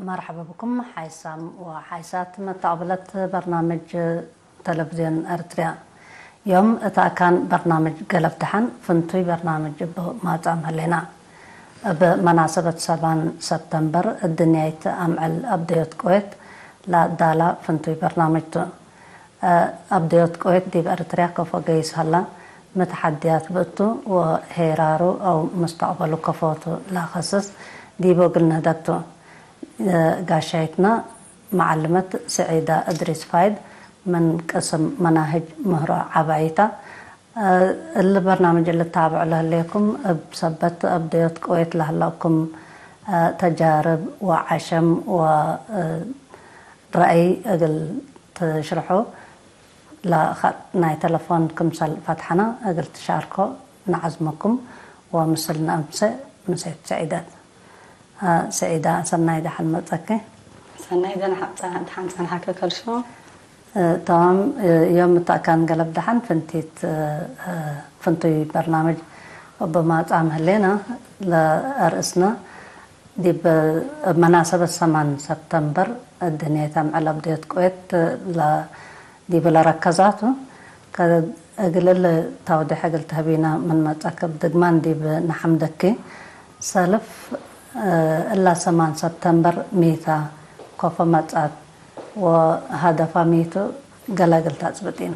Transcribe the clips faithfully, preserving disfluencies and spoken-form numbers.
መርሐበ ብኩም ሓይሳም ወሓይሳት መተቅብለት በርናምጅ ተለቪዝዮን ኤረትርያ። ዮም እት አካን በርናምጅ ገለብ ደሐን ፍንቱይ በርናምጅ እብ ማጽአም ህሌና። እብ መናሰበት ሰማን ሰብተምበር እድንያይት አምዕል አብደዮት ቅዌት ለአዳላ ፍንቱይ በርናምጅ ቱ። አብደዮት ቅዌት ዲብ ኤረትርያ ከፎ ገይስ ሀላ፣ መተሐድያት ብእቱ ወሄራሩ አው ሙስተቅበሉ ከፎቱ ለአከስስ ዲቡ እግል ንህደግ ቱ። ጋሻይትነ መዓልመት ስዒዳ እድሪስ ፋይድ ምን ቅስም መናህጅ ምህሮ ዐባይታ። እሊ በርናምጅ እሊ ታብዑ ለህሌኩም እብ ሰበት አብደዮት ቅዌት ለህለኩም ተጃርብ ወዐሸም ወ ረአይ እግል ትሽርሑ ለኸጥ ናይ ተለፎን ክምሰል ፈትሐነ እግል ትሻርኮ ነዐዝመኩም ወምስል ነአምሴ ምሴት ሰዒደት። አ፣ ሰዒዳ፣ ሰናይ ደሐን መጸኪ። ሰናይ ደን ሐ-፣ ደሐን ጸንሐከ ከልሾ። እ፣ ተማም፣ እ፣ ዮም እተ አካን ገለብ ደሐን ፍንቲት፣ እ፣ እ፣ ፍንቱይ በርናምጅ እብ ማጽአም ህሌነ ለአርእስነ ዲብ መናሰበት ሰማን ሰብተምበር እድንያይት አምዕል አብደዮት ቅዌት ለ-፣ ዲብ ለረከዛቱ፣ ከ-፣ እግል እሊ ተውዴሕ እግል ተህቢነ ምን መጸክ እብ ድግማን ዲብ ነሐምደኪ። ሰልፍ፣ እ፣ እላ ሰማን ሰብተምበር ሚተ፣ ኮፎ መጽአት ወሀደፋ ሚቱ ገለ እግል ተአጽብጢነ።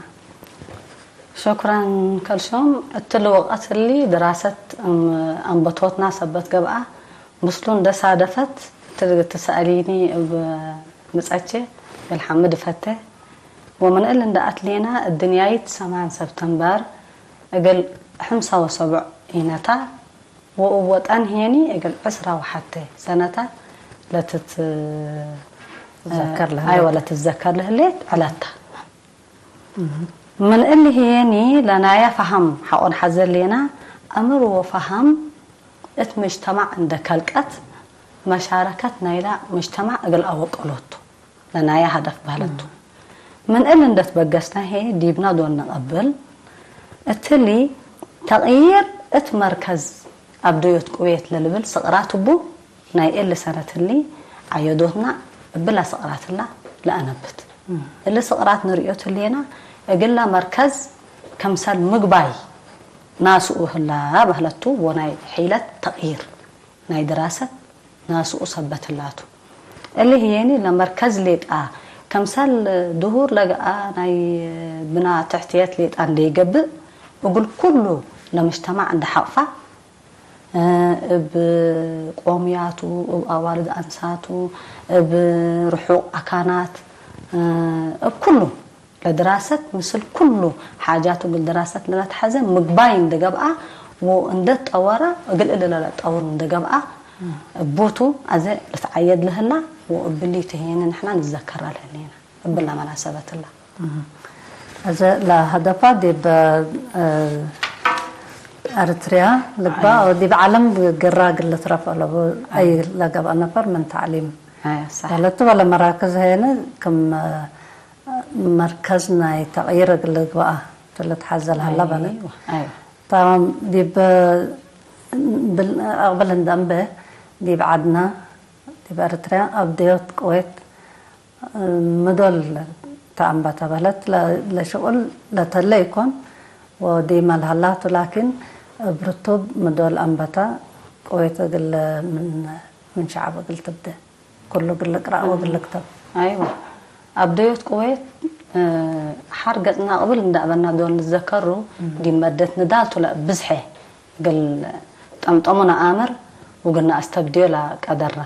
ሹክረን ከልሾም። እትሊ ወቀት እሊ ድራሰት እም አንበቶትና ሰበት ገብአ፣ ምስሉ እንደ ሳደፈት እትሊ ትሰአሊኒ እብ ምጸቼ እግል ሐምድ እፈቴ። ወምን እል እንደ አትሌና እድንያይት ሰማን ሰብተምበር እግል ሐምሳ ወሰቡዕ ኢነታ፣ ወእብ ወጠን ሄኒ እግል ዕስራ ወሐቴ ሰነታ ለትት-፣ ትዘከር ለህሌት። አይወ፣ ለትትዘከር ለህሌት ዕለታ። ምን እሊ ህዬኒ ለናየ ፈሀም ሐቆ ነሐዜ ህሌና፣ አምር ወፈሀም እት ምጅተማዕ እንደ ከልቀት፣ መሻረከት ናይላ ምጅተማዕ እግል አወቀሎቱ ለናየ ሀደፍ በህለቱ። ምን እሊ እንደ ትበገስነ ህዬ ዲብና ዶል ነቀብል። እትሊ ተቅይር እት መርከዝ አብደዮት ቅዌት ለልብል ስቅራት እቡ፣ ናይ እሊ ሰነት እሊ ዐየዶትና እብላ ስቅራት እላ ለአነብት። እም። እሊ ስቅራት ንርእዮት ህሌና፣ እግላ መርከዝ ከምሰል ምግባይ ናስኡ ህላ በህለቱ ወናይ ሒለት ተቅይር ናይ ድራሰት ናስኡ ሰበት ህላቱ። እሊ ህዬኒ ለመርከዝ ሌጣ፣ ከምሰል ድሁር ለገአ ናይ ብና ትሕትየት ሌጣ እንዴ ይገብእ፣ እግል ኩሉ ለምጅተማዕ እንደ ሐቅፋ፣ እብ ቆምያቱ፣ እብ አዋልድ አንሳቱ፣ እብ ርሑቅ አካናት፣ እብ ኩሉ ለድራሰት ምስል ኩሉ ሓጃቱ እግል ድራሰት ለለትሐዜ ምግባይ እንደ ገብአ ወእንደ ጠወረ እግል እሊ ለለጠውር እንደ ገብአ እቡ ቱ አዜ ልትዐየድ ለህላ ወእብሊ ቱ ህዬኒ ንሕና ንዘከራ ለህሌነ። እብላ መናሰበት እላ። እህ። አዜ ለሀደፋ ዲብ፣ እ፣ ኤረትርያ ልግባእ አይ። ወዲብ ዐለም ግራ እግል ልትረፍ አለቡ። አይ። አይ ለገብአ ነፈር ምን ተዕሊም አይ፣ ሰሕ። በለቱ ወለ መራክዝ ሄነ ክም፣ እ፣ መርከዝ ናይ ተቅይር እግል ልግበአ ቱ ልትሐዘ ለሀላ በለት። አይወ፣ አይወ። ታማም ዲብ ብል-፣ አቅብል እንደ እምበ ዲብ ዐድነ ዲብ ኤረትርያ አብደዮት ቅዌት ምዶል ተአንበተ በህለት ለ-፣ ለሽቁል ለተለ ኢኮን ወዲመ ለሀላቱ ላኪን እብ ርቱብ ምዶል አንበተ ቅዌት እግል ምን፣ ምን ሸዐብ እግል ትብዴ ኩሉ እግል ልቅረእ ወእግል ልክተብ። አይወ። አብደዮት ቅዌት፣ እ፣ ሐር ገጽና ቅብል እንደ አበና ዶል ንትዘከሩ፣ እም። ዲብ መደት ንዳል ቱ ለእብ ብዝሐ እግል ጠምጠሙ ነአምር ወእግል ነአስተብድዮ ለቀደርነ።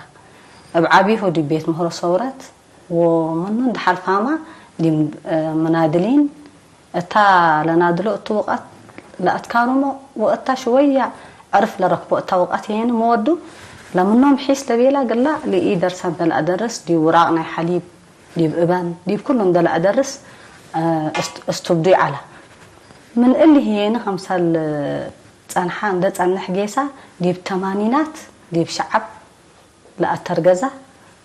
እብ ዐቢሁ ዲብ ቤት ምህሮ ሰውረት ወምኑ እንደ ሐልፋማ ዲብ፣ እ፣ መናድሊን እታ ለናድሎ እቱ ወቀት ለአትካርሞ ወእታ ሽወያ ዕርፍ ለረክቦ እታ ወቀት ሄን ምወዱ ለምኖም ሒስ ለቤላ ግላ ለኢደርሰን ለለአደርስ ዲብ ውራቅ ናይ ሐሊብ ዲብ እበን፣ ዲብ ኩሉ እንደ ለአደርስ፣ እ፣ እስት-፣ እስትብዱይ ዐለ። ምን እሊ ህዬኒ ከምሰል ጸንሐ እንደ ጸንሕ ጌሳ፣ ዲብ ተማኒናት ዲብ ሸዐብ ለአተርገዘ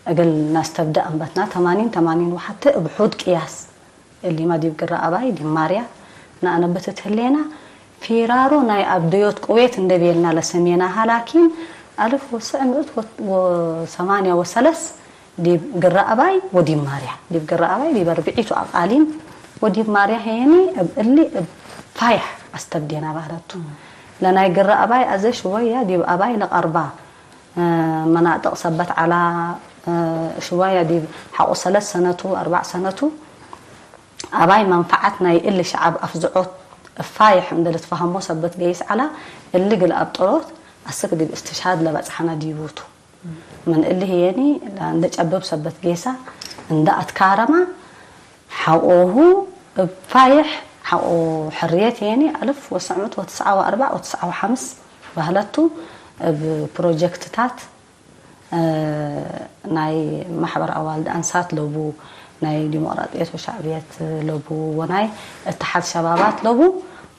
እግል ነስተብደ አንበትና። ተማኒን፣ ተማኒን ወሐቴ እብ ሑድ ቅያስ እሊመ ዲብ ግረ አባይ ዲብ ማርያ ነአነብት እት ህሌና፣ ፊራሮ ናይ አብደዮት ቅዌት እንደ ቤልና ለሰሜናሃ፣ ላኪን አልፍ ወስዕ ምእት ወ-፣ ወሰማንያ ወሰለስ ዲብ ግረ አባይ ወዲብ ማርያ፣ ዲብ ግረ አባይ ዲብ አርብዒቱ አቃሊም ወዲብ ማርያ ህየኒ እብ እሊ እብ ፋይሕ አስተብዴና ባህለት ቱ። ለናይ ግረ አባይ አዜ ሽወያ ዲብ አባይ ለቀርባ፣ እ፣ መናጥቅ ሰበት ዐላ፣ እ፣ ሽወያ ዲብ ሐቆ ሰለስ ሰነቱ፣ አርባዕ ሰነቱ፣ አባይ መንፈዐት ናይ እሊ ሸዐብ አፍዝዖት እብ ፋይሕ እንዴ ልትፈሀሞ ሰበት ገይስ ዐላ፣ እሊ እግል አብጥሮት አስክ ዲብ እስትሽሃድ ለበጽሐነ ዲቡ ቱ። ምን እሊ ህዬኒ ለእንዴ ጨብብ ሰበት ጌሰ እንዴ አትካረመ ሐቆሁ እብ ፋይሕ ሐቆ ሕርየት ህዬኒ አልፍ ወትሰዕ ምእት ወትስዐ ወአርበዕ ወትስዐ ወሐምስ በህለት ቱ። እብ ፕሮጀክትታት ናይ ማሕበር አዋልድ አንሳት ለቡ፣ ናይ ዲሞቅራጥየት ወሸዕብየት ለቡ ወናይ እትሓድ ሸባባት ለቡ፣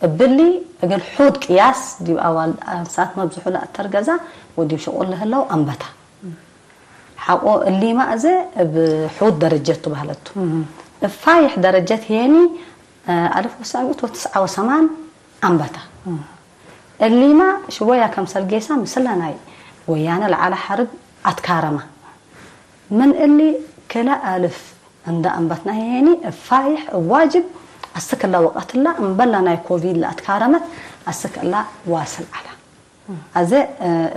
እብሊ እግል ሑድ ቅያስ ዲብ አዋልድ አንሳት መብዝሑ ለአተርገዛ ወዲብ ሽቁል ለህለው አንበታ። ሐቆ እሊመ አዜ እብ ሑድ ደረጀት ቱ በህለት ቱ። እብ ፋይሕ ደረጀት ህዬኒ አልፍ ወትሰዕ ምእት ወትስዐ ወሰማን አንበታ። እሊመ ሽወያ ከምሰል ጌሰ ምስለ ናይ ወያነ ለዐለ ሐርብ አትካረመ። ምን እሊ ክለ አልፍ እንደ አንበትና ህዬኒ እብ ፋይሕ እብ ዋጅብ አስክ እለ ወቀት እለ እምበል ለናይ ኮቪድ ለአትካረመት አስክ እለ ዋስል ዐለ። አዜ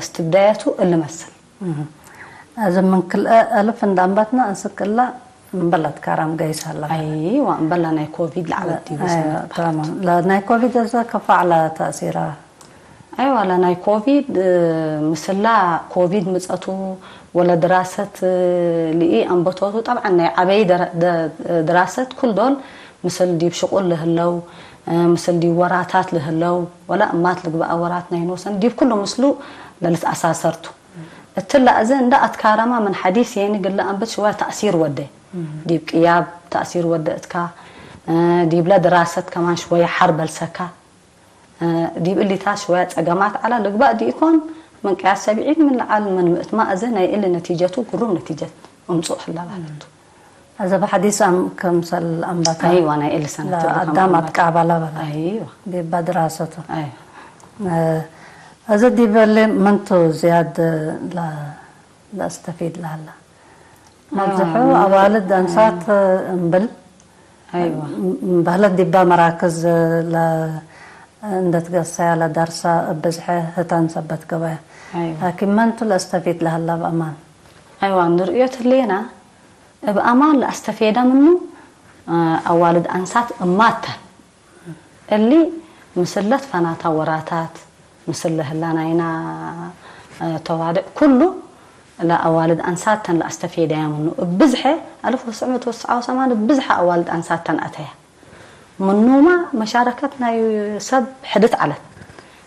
እስትብዳየቱ እሊ መስል። አዜ ምን ክልኤ አልፍ እንደ አንበትና አስክ እለ እምበል አትካረም ገይስ ሀለ። አይዋ እምበል ለናይ ኮቪድ ለዐለት ዲቡ ሰነት በህለት። ተማም። ለናይ ኮቪድ አዜ ከፋ ዐለ ተእሲራ። አይዋ ለናይ ኮቪድ፣ እ፣ ምስላ ኮቪድ ምጸቱ ወለ ድራሰት፣ እ፣ ልኢ አንበቶቱ። ጠብዐን ናይ ዐበይ ደረ-፣ ደ-፣ ድራሰት ኩል ዶል ምስል ዲብ ሽቁል ለህለው፣ እ፣ ምስል ዲብ ወራታት ለህለው፣ ወለ እማት ልግበአ ወራት ናይ ኖሰን ዲብ ኩሉ ምስሉ ለልትአሳሰር ቱ። እትለ አዜ እንደ አትካረማ ምን ሐዲስ የኒ ግለ አንብት ሽወያ ተእሲር ወደ። ዲብ ቅያብ ተእሲር ወደ እትካ፣ እ፣ ዲብለ ድራሰት ከማን ሽወያ ሐር በልሰካ። እ፣ ዲብ እሊታት ሽወያ ጸገማት ዐላ ልግባእ ዲኢኮን፣ ምን ቅያስ ሰብዒን ምን ለዐል ምን ምእትመ አዜ ናይ እሊ ነቲጀቱ ግሩም ነቲጀት እምጹእ ህለ ባለቱ። አዜ በሐዲስ አም-፣ ከምሰል አንበታ። አይዋ ናይ እሊ ሰነት እሊ ለአዳም ከማን አትቃበላ በላ። አይዋ። ዲበ ድራሰቱ። አይዋ። እ፣ አዜ ዲበ እሊ መንቱ ዝያድ ለ-፣ ለአስተፊድ ለሀላ? መብዝሑ አዎ፣ አዋልድ አንሳት እምብል አይዋ። እም-፣ እምበህለት ዲባ መራክዝ ለ-፣ እንዴ ትገሰያ ለደርሰ እብ ብዝሐ ህተን ሰበት ገበያ። አይዋ። ላኪን መንቱ ለአስተፊድ ለሀላ እብ አማን? አይዋ፣ እንርእዮት ህሌና እብ አማን ለአስተፌደ ምኑ፣ አ፣ አዋልድ አንሳት እማተ እሊ ምስል ለትፈናታ ወራታት፣ ምስል ለህላ ናይና፣ እ፣ ተዋድዕ ኩሉ ለአዋልድ አንሳት ተን ለአስተፌደያ ምኑ። እብ ብዝሐ፣ አልፍ ወትሰዕ ምእት ወትስዐ ወሰማን እብ ብዝሐ አዋልድ አንሳት ተን አተያ። ምኑመ መሻረከት ናይ ሰብ ሕድት ዐለት።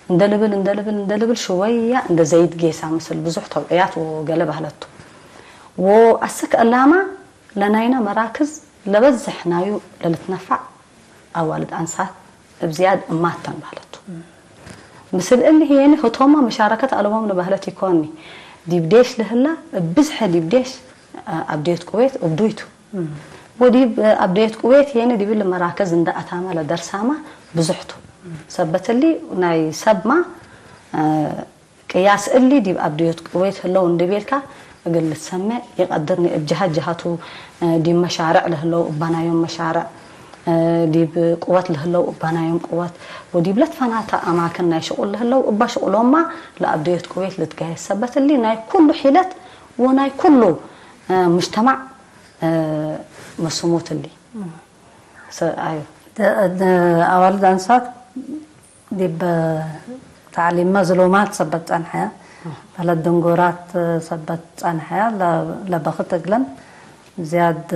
እንደ ልብል፣ እንደ ልብል፣ እንደ ልብል ሽወያ እንደ ዘይድ ጌሳ ምስል ብዙሕ ተውዕያት ወገሌ በህለት ቱ። ወአስክ እላመ ለናይና መራክዝ ለበዝሕ ናዩ ለልትነፋዕ አዋልድ አንሳት እብ ዝያድ እማት ተን በህለት ቱ። ምስል እሊ ህዬኒ ህቶመ መሻረከት አለቦም ለበህለት ኢኮኒ። ዲብ ዴሽ ለህላ እብ ብዝሐ ዲብ ዴሽ አብዴት ቅዌት እብ ዱይ ቱ። ወዲብ አብዴት ቅዌት ህዬኒ ዲብ እሊ መራክዝ እንደ አታመ ለደርሳመ ብዙሕ ቱ። ሰበት እሊ ናይ ሰብመ ቅያስ እሊ ዲብ አብድዮት ቅዌት ህለው እንዴ ቤልካ እግል ልትሰሜ ኢቀድርኒ። እብ ጀሀት ጀሀቱ፣ እ፣ ዲብ መሻርዕ ለህለው እበናዮም መሻርዕ፣ እ፣ ዲብ ቅወት ለህለው እበናዮም ቅወት፣ ወዲብ ለትፈናተ አማክን ናይ ሽቁል ለህለው እበ ሽቁሎምመ ለአብድዮት ቅዌት ልትገሀስ ሰበት እሊ ናይ ኩሉ ሒለት ወናይ ኩሉ፣ እ፣ ሙጅተማዕ፣ እ፣ መስሙት እሊ። ሰ-፣ አዮ። ደ-፣ ደ-፣ አዋልድ አንሳት ዲብ ተዕሊም መዝሉማት ሰበት ጸንሐያ፣ በህለት ድንጉራት ሰበት ጸንሐያ፣ ለ-፣ ለበክት እግለን ዝያድ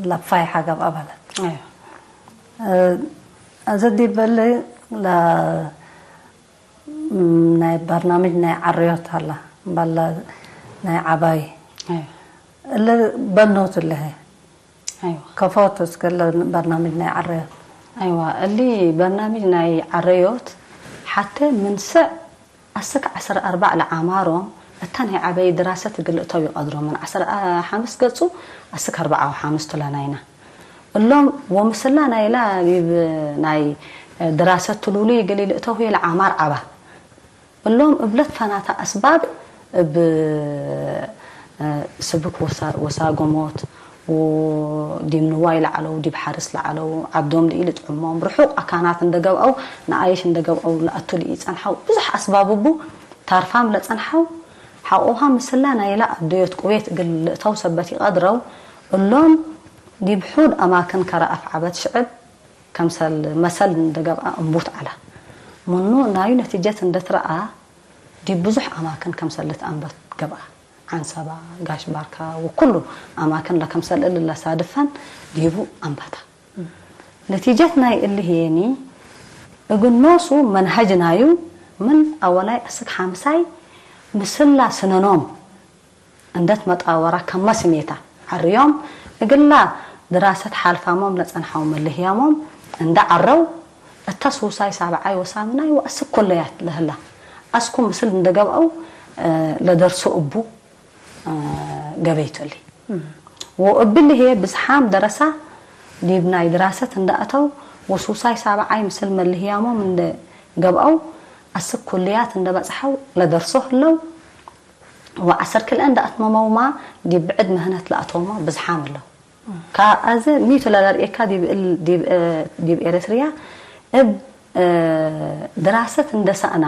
ለፋይሐ ገብአ በህለት። አዮ። እ፣ አዜ ዲብ እሊ ለ-፣ ናይ በርናምጅ ናይ ዐርዮት ሀላ፣ እምበል ናይ ዐባይ። አዮ። እሊ በኖት እሊ ህይ? አይዋ። ከፎት እስክ ለበርናምጅ ናይ ዐረዮት። አይዋ፣ እሊ በርናምጅ ናይ ዐረዮት ሐቴ ምን ሰዕ አስክ ዐስር አርበዕ ለአማሮም እተ ናይ ዐበይ ድራሰት እግል ልእተው ኢቀድሮ። ምን ዐስር ሐምስ ገጹ አስክ አርበዕ ወሐምስ ቱ ለናይና። እሎም ወምስላ ናይላ ዲብ ናይ ድራሰት ትሉሉይ እግል ኢልእተው ህዬ ለአማር ዐባ። እሎም እብ ለትፈናተ አስባብ እብ ስብክ ወሳ-፣ ወሳገሞት ወዲብ ንዋይ ለዐለው፣ ዲብ ሐርስ ለዐለው፣ ዐዶም ለኢልጥዕሞም፣ ርሑቅ አካናት እንደ ገብአው፣ ነኣይሽ እንደ ገብአው ለአቱ ለኢጸንሐው ብዙሕ አስባብ እቡ ታርፋም ለጸንሐው፣ ሐቆሃ ምስላ ናይላ አደዮት ቅዌት እግል ልእተው ሰበት ኢቀድረው፣ እሎም ዲብ ሑድ አማክን ከረ አፍዓበት ሽዕብ፣ ከምሰል መሰል እንደ ገብአ እንቡት ዐለ። ምኑ ናዩ ነቲጀት እንደ ትረአ፣ ዲብ ብዙሕ አማክን ከምሰል ልትአንበት ገብአ። ዐንሰባ፣ ጋሽ ባርካ ወኩሉ አማክን ለከምሰል እሊ ለሳድፈን ዲቡ አንበተ። ነቲጀት ናይ እሊ ህዬኒ፣ እግል ኖሱ መንሀጅ ናዩ ምን አወላይ አስክ ሐምሳይ ምስላ ስነኖም እንደ ትመጣወራ ከመ ስሜታ ዐርዮም፣ እግላ ድራሰት ሐልፋሞም ለጸንሐው መልህያሞም እንደ ዐረው፣ እተ ሱሳይ ሳብዓይ ወሳምናይ ወአስክ ኩለያት ለህላ አስኩ ምስል እንደ ገብአው፣ እ፣ ለደርሶ እቡ፣ እ፣ ገበይቱ እሊ። ወእብሊ ህዬ ብዝሓም ደረሳ ዲብ ናይ ድራሰት እንደ አተው ወሱሳይ ሳብዓይ ምስል መልህያሞም እንደ ገብአው አስክ ኩልያት እንደ በጽሐው ለደርሶ ህለው። ወዐሰር ክልኤ እንደ አትመመውማ ዲብ ብዕድ ምህነት ለአተውማ ብዝሓም እለው። ከአዘ ሚቱ ለለርእየካ ዲብ እል-፣ ዲብ፣ እ፣ ዲብ ኤረትርያ እብ፣ እ፣ ድራሰት እንደ ሰአና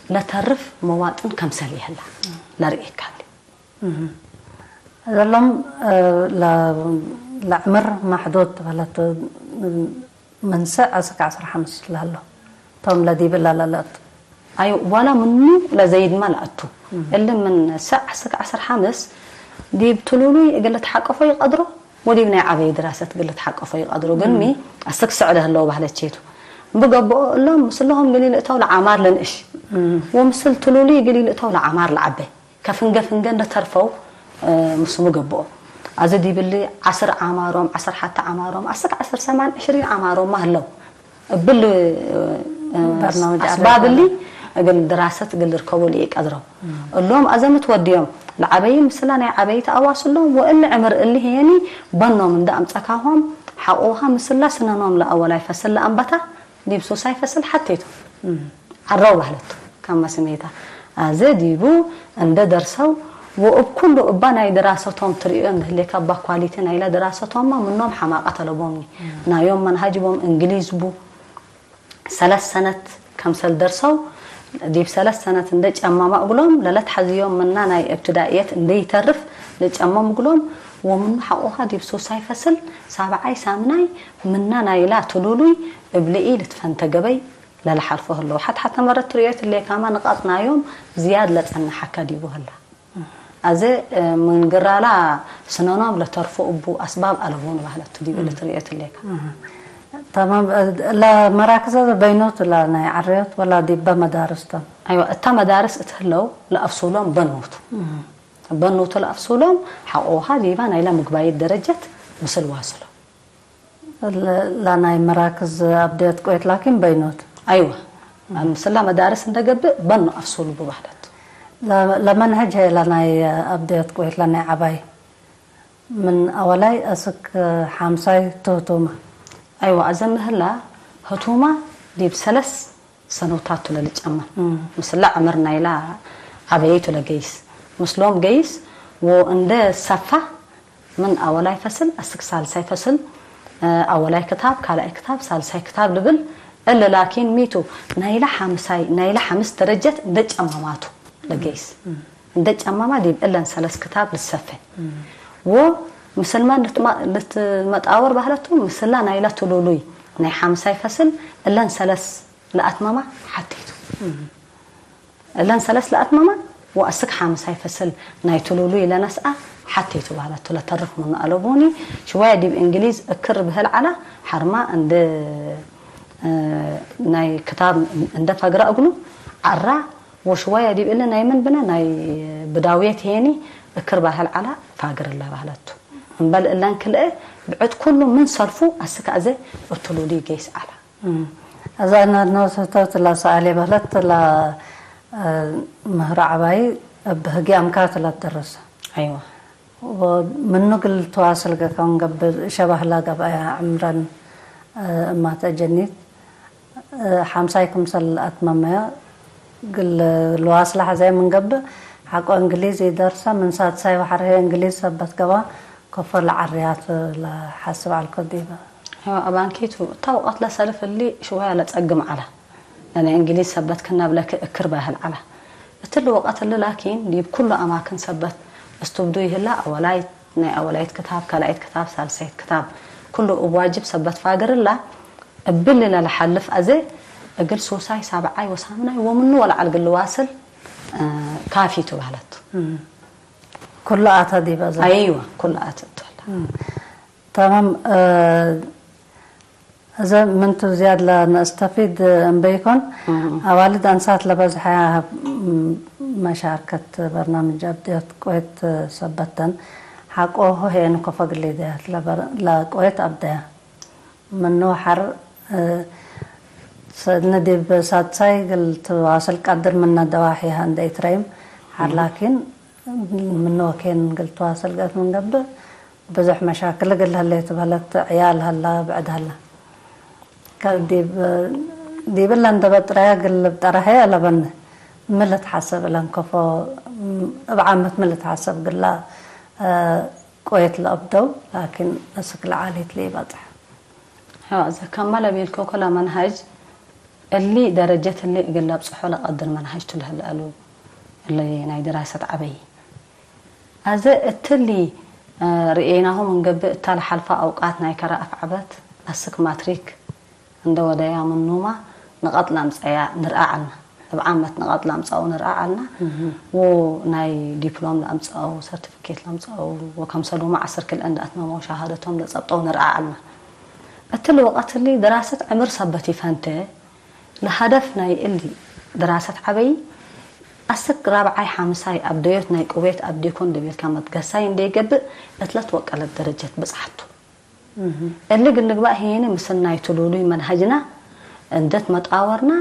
ለተርፍ መዋጥን ከምሰል ይህላ ለርእየካ እሊ። እም። እሎም፣ እ፣ ለ-፣ ለዕምር ማሕዱድ በለት፣ ምን ስዕ አስክ ዐስር ሐምስ ለህሎ፣ ቶም ለዲብ እለ ለለአቱ። አይ፣ ዋላ ምኑ ለዘይድመ ለአቱ። እም። እሊ ምን ስዕ አስክ ዐስር ሐምስ ዲብ ትሉሉይ እግል ልትሓቀፎ ይቀድሮ፣ ወዲብ ናይ ዐበይ ድራሰት እግል ልትሓቀፎ ይቀድሮ። ግን እም። ሚ አስክ ስዕ ለህለው ባህለቼቱ። እምቢ ገብኦ እሎም ምስልሆም እግል ኢልእተው ለዓማር ለንእሽ። እም። ወምስል ትሉሉይ እግል ኢልእተው ለዓማር ለዐበ። ከፍንገ ፍንገ እንደ ተርፈው፣ እ፣ ምስሙ ገብኦ። አዜ ዲብሊ ዐስር ዓማሮም፣ ዐስር ሐተ ዓማሮም፣ አስክ ዐስር ሰማን ዕሽሪን ዓማሮም ማ ህለው። እብል፣ እ፣ በርናምጅ አስባብ ዐለ እሊ እግል ድራሰት እግል ልርከቡ ለኢቀድረው። እም። እሎም አዘ ምትወድዮም ለዐበይ ምስላ ናይ ዐበይ ተአዋስሎም ወእሊ ዕምር እሊ ህየኒ በኖም እንደ አምጸካሆም ሐቆሃ ምስላ ስነኖም ለአወላይ ፈስል ለአንበታ ዲብ ሱሳይ ፈስል ሐቴቱ እም። ዐረው በህለቱ። ከመ ስሜታ አዜ ዲቡ እንደ ደርሰው ወእብ ኩሉ እባ ናይ ድራሰቶም ትርእዮ እንደ ህሌከ እባ ኳሊቲ ናይለ ድራሰቶምመ ምኖም ሐማቀት አለቦምኒ። እም። ናዮም መንሀጅ ቦም እንግሊዝ ቡ። ሰለስ ሰነት ከምሰል ደርሰው ዲብ ሰለስ ሰነት እንደ ጨመመ እግሎም ለለትሐዝዮም ምና ናይ እብትዳእየት እንደ ይተርፍ ለጨመም እግሎም ወምኑ ሐቆሃ ዲብ ሱሳይ ፈስል ሳብዓይ ሳምናይ ምና ናይላ ትሉሉይ እብ ለኢ ልትፈንተ ገበይ ለለሐልፎ ህለው። ሐት ሐተ መረት ትርእዮት እሌካመ ንቃጥ ናዮም ዝያድ ለጸንሐከ ዲቡ ህላ። አዜ፣ እ፣ ምን ግራላ ስነኖም ለተርፎ እቡ አስባብ አለቡ ንባህለት ዲብ እም። እለ ትርእዮት እሌካ። እህ። ተማም፣ እ፣ ለመራክዝ አዜ በይኖት ለናይ ዐርዮት ወላ ዲበ መዳርስ ቶም? አይወ፣ እተ መዳርስ እት ህለው ለአፍሱሎም በኖቱ። እም። በኖቱ ለአፍሱሎም ሐቆሃ ዲባ ናይለ ምግባይት ደረጀት ምስል ዋስሎ። ለ-፣ ለናይ መራክዝ አብደዮት ቆየት ላኪን በይኖት። አይወ። ምስላ መዳርስ እንደ ገብእ በኑ አፍሱል ቡ ባህለት። ለ-፣ ለመንሀጅ ህይ ለናይ አብደዮት ቆየት ለናይ ዐባይ ምን አወላይ አስክ ሐምሳይ ቱ ህቱመ። አይወ፣ አዘ ምህላ ህቱመ ዲብ ሰለስ ሰኖታቱ ለልጨመር። እም። ምስላ ዕምር ናይላ ዐበየይቱ ለገይስ። ምስሎም ገይስ ወእንደ ሰፋ ምን አወላይ ፈስል አስክ ሳልሳይ ፈስል፣ እ፣ አወላይ ክታብ፣ ካልኣይ ክታብ፣ ሳልሳይ ክታብ ልብል፣ እለ ላኪን ሚቱ ናይለ ሐምሳይ፣ ናይለ ሐምስ ደረጀት እንደ ጨመማቱ ለገይስ። እም። እንደ ጨመማ ዲብ እለን ሰለስ ክታብ ልትሰፌ። እም። ወምስልመ ልትማ-፣ ልትመጣወር ባህለቱ ምስላ ናይለ ትሉሉይ ናይ ሐምሳይ ፈስል እለን ሰለስ ለአትመማ ሐቴቱ። እም። እለን ሰለስ ለአትመማ ወአስክ ሐምሳይ ፈስል ናይ ትሉሉይ ለነስአ ሐቴቱ ባህለቱ ለተርፍ ምኑ አለቡኒ። ሽወያ ዲብ እንግሊዝ እክር ብህል ዐላ ሐርማ እንደ፣ እ፣ ናይ ክታብ እንደ ፈግረ እግሉ ዐራ ወሽወያ ዲብ እሊ ናይ ምን ብነ ናይ ብዳውየት ሄኒ እክር ባህል ዐላ ፋግር እለ ባህለቱ። እምበል እለን ክልኤ ብዕድ ኩሉ ምን ሰልፉ አስክ አዜ እብ ትሉሉይ ገይስ ዐላ። እም። አዛ እናድነው ስህተት ለሰአሌ በህለት ለ፣ እ፣ ምህሮ ዐባይ እብ ህግየ አምካት ለትደረሰ። አይወ። ወምኑ እግል ትዋስል ገከውን ገብእ ሸባህላ ገብአያ ዕምረን፣ እ፣ እማተ ጀኒት፣ እ፣ ሐምሳይ ክምሰል አትመመያ እግል ልዋስለ ሐዘየ ምን ገብእ ሐቆ እንግሊዝ ኢደርሰ፣ ምን ሳድሳይ ወሐር ህዬ እንግሊዝ ሰበት ገብአ፣ ከፎ ለዐርያት ለሐስብ ዐልኮ ዲበ። ሄወ አባንኪቱ፣ እታ ወቀት ለሰልፍ እሊ ሽወያ ለጸግም ዐለ። ለእንግሊዝ ሰበት ክና ብለክ እክር ባይሀል ዐለ። እትሊ ወቀት እሊ ላኪን ዲብ ኩሉ አማክን ሰበት እስትብዱይ ህላ፣ አወላይት፣ ናይ አወላይት ክታብ፣ ካልኣይት ክታብ፣ ሳልሳይት ክታብ፣ ኩሉ እብ ዋጅብ ሰበት ፋግር እላ፣ እብሊ ለለሐልፍ አዜ እግል ሱሳይ ሳብዓይ ወሳምናይ ወምኑ ወለዐል እግል ልዋስል፣ እ፣ ካፊ ቱ በህለት። እም። ኩሉ አተ ዲበ ዘ- አይወ፣ ኩሉ አተ እቱ ህለ። እም። ተማም፣ እ፣ እዘ ምንቱ ዝያድ ለነስተፊድ እምበይኮን፣ እም። አዋልድ አንሳት ለበዝሐ፣ እም፣ መሻርከት በርናምጅ አብድዮት ቆየት ሰበተን፣ ሐቆ ሆሄ እንኮ ፈግሌ ደያት ለበር-፣ ለቆየት አብደያ። ምኑ ሐር፣ እ፣ ሰድነ ዲብ ሳድሳይ እግል ትዋስል ቀድር ምነ ደዋሒሀ እንደ ኢትረይም፣ ሐር እም። ላኪን ምኑ ወኬን እግል ትዋስል ገአት ምን ገብእ፣ ብዙሕ መሻክል እግል ለህሌት በህለት፣ ዕያል ሀላ፣ ብዕድ ሀላ። ከዲብ፣ ዲብ እለ እንደ በጥረያ እግል ልብጠረሐ አለበነ። ምን ልትሐሰብ እለን ከፎ፣ እብ ዓመት ምን ልትሐሰብ ግላ፣ እ፣ ቆየት ለአብደው፣ ላኪን እስክ ለዓሊት ለኢበጽሕ። ሐዋ፣ እዘ ከመ ለቤልኮ፣ ክለ መንሀጅ እሊ ደረጀት እሊ እግል ለብጽሖ ለቀድር መንሀጅ ቱ ለህለ አሉ። እሊ ናይ ድራሰት ዐበይ። አዘ እትሊ፣ እ፣ ርኤናሁ ምን ገብእ፣ እታ ለሐልፈ አውቃት ናይ ከረ አፍዐበት፣ አስክ ማትሪክ እንደ ወደያ ምኑመ ንቀጥ ለአምጸያ ንርአ ዐልነ። እብ ዓመት ንቀጥ ለአምጸአው ንርአ ዐልነ። እህ። ወናይ ዲፕሎም ለአምጸአው፣ ሰርቲፊኬት ለአምጸአው፣ ወከምሰሉመ ዐስር ክልኤ እንደ አትመመው ሸሃደቶም ለጸብጠው ንርአ ዐልነ። እትሊ ወቀት እሊ ድራሰት ዕምር ሰበት ኢፈንተ፣ ለሀደፍ ናይ እሊ ድራሰት ዐበይ፣ አስክ ራብዓይ ሐምሳይ አብደዮት ናይ ቅዌት አብዴኮ እንዴ ቤልካ መትገሳይ እንዴ ገብእ፣ እት ለትወቀለት ደረጀት ብጽሐቱ። እህ። እሊ እግል ልግባእ ህዬኒ ምስል ናይ ትሉሉይ መንሀጅና እንዴ ትመጣወርና፣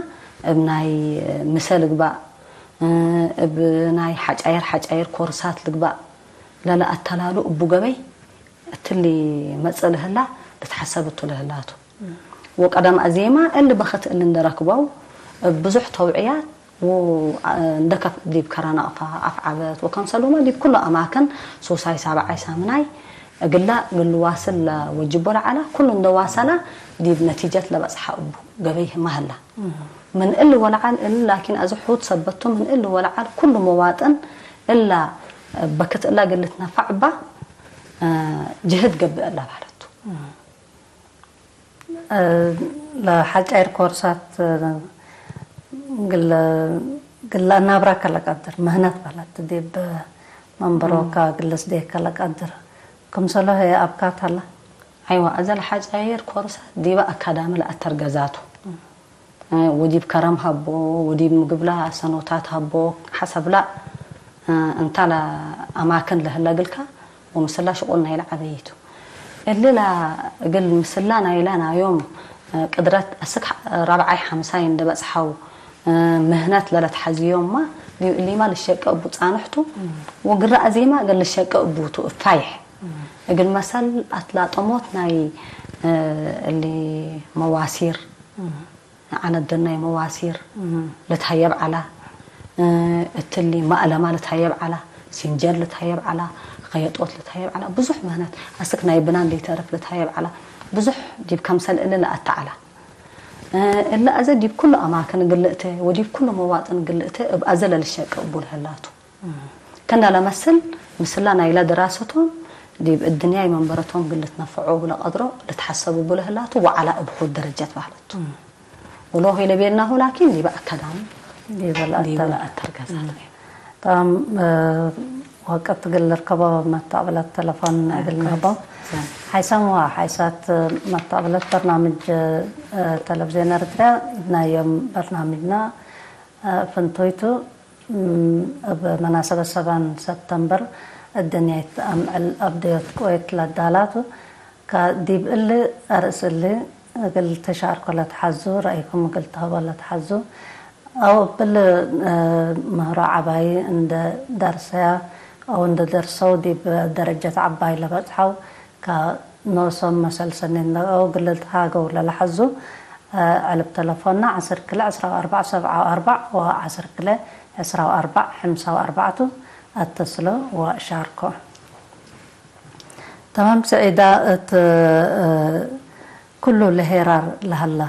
እብ ናይ ምሰ ልግባእ፣ እብ ናይ ሐጫይር ሐጫይር ኮርሳት ልግባእ ለለአተላሉ እቡ ገበይ እትሊ መጽእ ለህላ ልትሐሰብ እቱ ለህላቱ። እም። ወቀደም አዜማ እሊ በክት እሊ እንዴ ረክበው እብ ብዙሕ ተውዕያት ወእንዴ ከፍ ዲብ ከረ ነቅፈ አፍዐበት ወከምሰሉመ ዲብ ኩሉ አማክን ሱሳይ ሳብዓይ ሳምናይ እግላ እግል ልዋስል ለወጅቦ ለዐለ ኩሉ እንዴ ዋሰላ ዲብ ነቲጀት ለበጽሐ እቡ ገበይ ህማ ህላ። እም። ምን እሊ ወለዐል እሊ ላኪን አዜ ሑድ ሰበት ቱ፣ ምን እሊ ወለዐል ኩሉ መዋጥን እላ በክት እላ እግል ልትነፈዕ እባ ጅህድ ገብእ እላ በህለት ቱ። እም። እ፣ ለሐጫይር ኮርሳት፣ እ፣ ግለ፣ ግለ አናብራከ ለቀድር፣ ምህነት በህለት፣ ዲብ መንበሮከ እም። ግለ ስዴከ ለቀድር፣ ክምሰሎ ህዬ አብካት ሀለ? አይወ፣ አዘ ለሐጫይር ኮርሳት ዲበ አካዳሚ ለአተርገዛቱ። እም። እ፣ ወዲብ ከረም ሀቦ፣ ወዲብ ምግብላ ሰኖታት ሀቦ፣ ሐሰብላ፣ እ፣ እንታ ለአማክን ለህለ እግልካ፣ ወምስላ ሽቁል ናይለ ዐበይቱ። እሊ ለእግል ምስላ ናይለ ናዮም፣ እ፣ ቅድረት አስክ ራብዓይ ሐምሳይ እንዴ በጽሐው፣ እ፣ ምህነት ለለትሐዝዮምማ፣ ሊ-፣ ሊማ ልሸቄ እቡ ጻንሕቱ፣ ወግረ አዜማ እግል ልሸቄ እቡቱ እፋይሕ። እግል መሰል አትላጠሞት ናይ፣ እ፣ እሊ መዋሲር፣ ዐነደን ናይ መዋሲር እህ። ልትሀየብ ዐላ፣ እ፣ እትሊ መአለማ ልትሀየብ ዐላ፣ ሲንጀር ልትሀየብ ዐላ፣ ከየጦት ልትሀየብ ዐላ፣ ብዙሕ ምህነት አስክ ናይ ብናን ለኢተርፍ ልትሀየብ ዐላ፣ ብዙሕ ዲብ ከምሰል እሊ ለአተ ዐላ። እ፣ እሊ አዘ ዲብ ኩሉ አማክን እግል ልእተ ወዲብ ኩሉ መዋጥን እግል ልእተ እብ አዘ ለልሸቄ እቡ ለህላቱ። ክእነ ለመስል ምስላ ናይለ ድራሰቶም ዲብ እድንያይ መንበረቶም እግል ልትነፈዖ እቡ ለቀድሮ ልትሐሰብ እቡ ለህላቱ ወዐላ እብ ሑድ ደረጀት በህለቱ። እም። ወሎ ሆይ ለቤልናሁ ላኪን ዲበ አካዳሚ ዲበ ለአተር-፣ ዲበ ለአተር ገዛት። እም። ጠም፣ እ፣ ወቅት እግል ልርከቦ መታቅብለት ተለፎን እግል ንህቦ። ዘን። ሐይሰም ወሐይሳት መታቅብለት በርናምጅ፣ እ፣ ተለቪዝዮን ኤረትርያ ናዮም በርናምጅና፣ እ፣ ፍንቱይቱ እም፣ እብ መናሰበት ሰባን ሰብተምበር እድንያይት አምዕል አብደዮት ቅዌት ለዳላቱ፣ ከዲብ እሊ አርእስ እሊ እግል ትሻርኮ ለትሐዙ፣ ረአይኩም እግል ትሀቦ ለትሐዙ፣ አው እብሊ፣ እ፣ ምህሮ ዐባይ እንደ ደርሰያ አው እንደ ደርሰው ዲብ ደረጀት ዐባይ ለበጽሐው፣ ከኖሶም መሰል ሰኔን ለአው እግል ልትሃገው ለለሐዙ፣ ዐልብ ተለፎንና ዐስር ክለ ዕስራ ወአርበዕ ሰብዓ ወአርበዕ ወዐስር ክለ ዕስራ ወአርበዕ፣ ሕምሳ ወአርበዕቱ አተስሎ ወሻርኮ። ተማም ሰዒዳ፣ እት፣ እ፣ ኩሉ ለሄራር ለሀላ፣